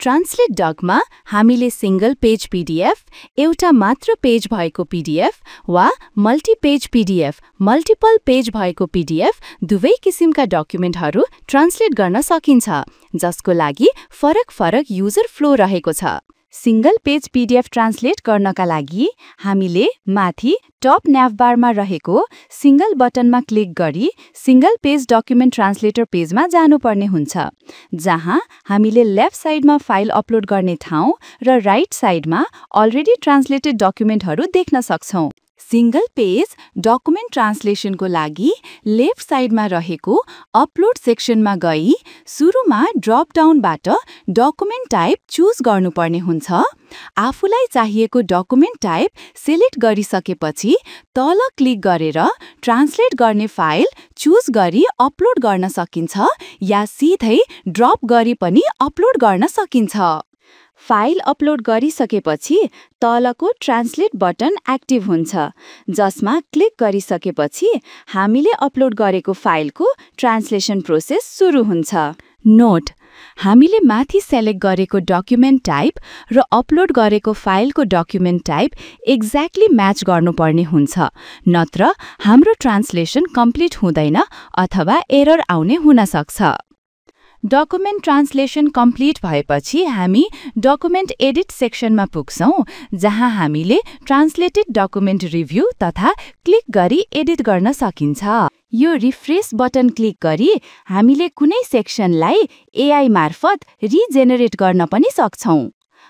Translate डकमा हामीले single page PDF, एउटा मात्र पेज भएको पीडीएफ वा मल्टी-पेज पीडीएफ, मल्टिपल पेज भएको पीडीएफ दुवै किसिमका डकुमेन्टहरू ट्रान्सलेट गर्न सकिन्छ, जसको लागि फरक युजर फ्लो रहेको छ। सिंगल पेज पीडीएफ ट्रान्सलेट गर्नका लागि हामीले माथि टप न्याभबारमा रहेको सिंगल बटनमा क्लिक गरी सिंगल पेज डकुमेन्ट ट्रान्सलेटर पेजमा जानुपर्ने हुन्छ, जहाँ हामीले लेफ्ट साइडमा फाइल अपलोड गर्ने ठाउँ र राइट साइडमा अलरेडी ट्रान्सलेटेड डकुमेन्टहरू देख्न सक्छौं। सिंगल पेज डकुमेन्ट ट्रान्सलेसनको लागि लेफ्ट साइडमा रहेको अपलोड सेक्सनमा गई सुरुमा ड्रप डाउनबाट डकुमेन्ट टाइप चुज गर्नुपर्ने हुन्छ। आफूलाई चाहिएको डकुमेन्ट टाइप सिलेक्ट गरिसकेपछि तल क्लिक गरेर ट्रान्सलेट गर्ने फाइल चुज गरी अपलोड गर्न सकिन्छ या सिधै ड्रप गरी पनि अपलोड गर्न सकिन्छ। फाइल अपलोड गरिसकेपछि तलको ट्रान्सलेट बटन एक्टिभ हुन्छ, जसमा क्लिक गरिसकेपछि हामीले अपलोड गरेको फाइलको ट्रान्सलेसन प्रोसेस सुरु हुन्छ। नोट: हामीले माथि सेलेक्ट गरेको डकुमेन्ट टाइप र अपलोड गरेको फाइलको डकुमेन्ट टाइप एक्ज्याक्टली म्याच गर्नुपर्ने हुन्छ, नत्र हाम्रो ट्रान्सलेसन कम्प्लिट हुँदैन अथवा एरर आउने हुन सक्छ। डकुमेन्ट ट्रान्सलेसन कम्प्लिट भएपछि हामी डकुमेन्ट एडिट सेक्सनमा पुग्छौं, जहाँ हामीले ट्रान्सलेटेड डकुमेन्ट रिभ्यू तथा क्लिक गरी एडिट गर्न सकिन्छ। यो रिफ्रेश बटन क्लिक गरी हामीले कुनै सेक्सनलाई एआई मार्फत रिजेनेरेट गर्न पनि सक्छौं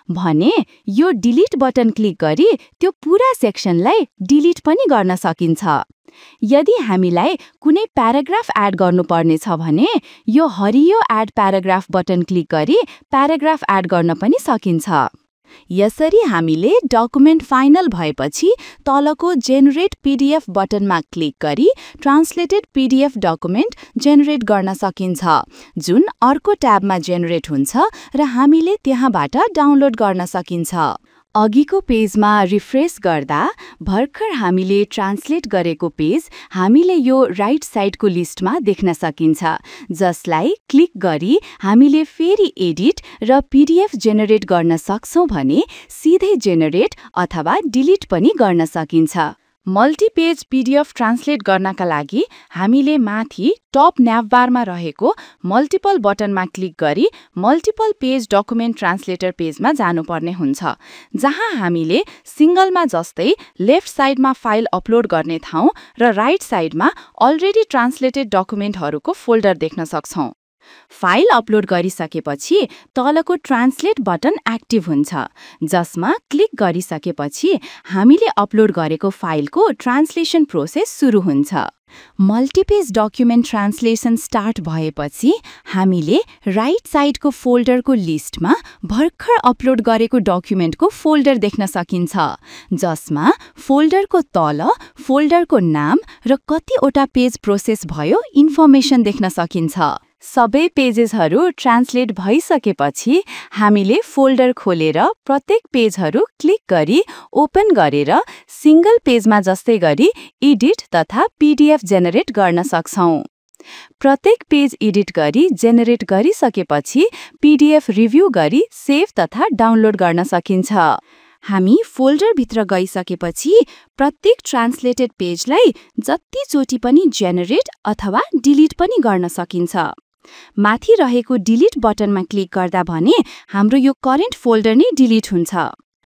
भने यो डिलिट बटन क्लिक गरी त्यो पूरा सेक्सनलाई डिलिट पनि गर्न सकिन्छ। यदि हामीलाई कुनै प्याराग्राफ एड गर्नुपर्ने छ भने यो हरियो एड प्याराग्राफ बटन क्लिक गरी प्याराग्राफ एड गर्न पनि सकिन्छ। यसरी हामीले डकुमेन्ट फाइनल भएपछि तलको जेनेरेट पीडीएफ बटनमा क्लिक गरी ट्रान्सलेटेड पीडीएफ डकुमेन्ट जेनेरेट गर्न सकिन्छ, जुन अर्को ट्याबमा जेनेरेट हुन्छ र हामीले त्यहाँबाट डाउनलोड गर्न सकिन्छ। अघिको पेजमा रिफ्रेश गर्दा भर्खर हामीले ट्रान्सलेट गरेको पेज हामीले यो राइट साइडको लिस्टमा देख्न सकिन्छ, जसलाई क्लिक गरी हामीले फेरि एडिट र पीडीएफ जेनेरेट गर्न सक्छौं भने सिधै जेनेरेट अथवा डिलिट पनि गर्न सकिन्छ। मल्टी-पेज पीडीएफ ट्रान्सलेट गर्नका लागि हामीले माथि टप न्याभबारमा रहेको मल्टिपल बटनमा क्लिक गरी मल्टिपल पेज डकुमेन्ट ट्रान्सलेटर पेजमा जानुपर्ने हुन्छ, जहाँ हामीले सिंगलमा जस्तै लेफ्ट साइडमा फाइल अपलोड गर्ने ठाउँ र राइट साइडमा अलरेडी ट्रान्सलेटेड डकुमेन्टहरूको फोल्डर देख्न सक्छौं। फाइल अपलोड गरिसकेपछि तलको ट्रान्सलेट बटन एक्टिभ हुन्छ, जसमा क्लिक गरिसकेपछि हामीले अपलोड गरेको फाइलको ट्रान्सलेसन प्रोसेस सुरु हुन्छ। मल्टिपेज डकुमेन्ट ट्रान्सलेसन स्टार्ट भएपछि हामीले राइट साइडको फोल्डरको लिस्टमा भर्खर अपलोड गरेको डकुमेन्टको फोल्डर देख्न सकिन्छ, जसमा फोल्डरको तल फोल्डरको नाम र कतिवटा पेज प्रोसेस भयो इन्फर्मेसन देख्न सकिन्छ। सबै पेजेसहरू ट्रान्सलेट भइसकेपछि हामीले फोल्डर खोलेर प्रत्येक पेजहरू क्लिक गरी ओपन गरेर सिंगल पेजमा जस्तै गरी एडिट तथा पीडीएफ जेनेरेट गर्न सक्छौं। प्रत्येक पेज एडिट गरी जेनेरेट गरिसकेपछि पीडीएफ रिभ्यू गरी सेभ तथा डाउनलोड गर्न सकिन्छ। हामी फोल्डरभित्र गइसकेपछि प्रत्येक ट्रान्सलेटेड पेजलाई जतिचोटि पनि जेनेरेट अथवा डिलिट पनि गर्न सकिन्छ। माथि रहेको डिलिट बटनमा क्लिक गर्दा भने हाम्रो यो करेन्ट फोल्डर नै डिलिट हुन्छ।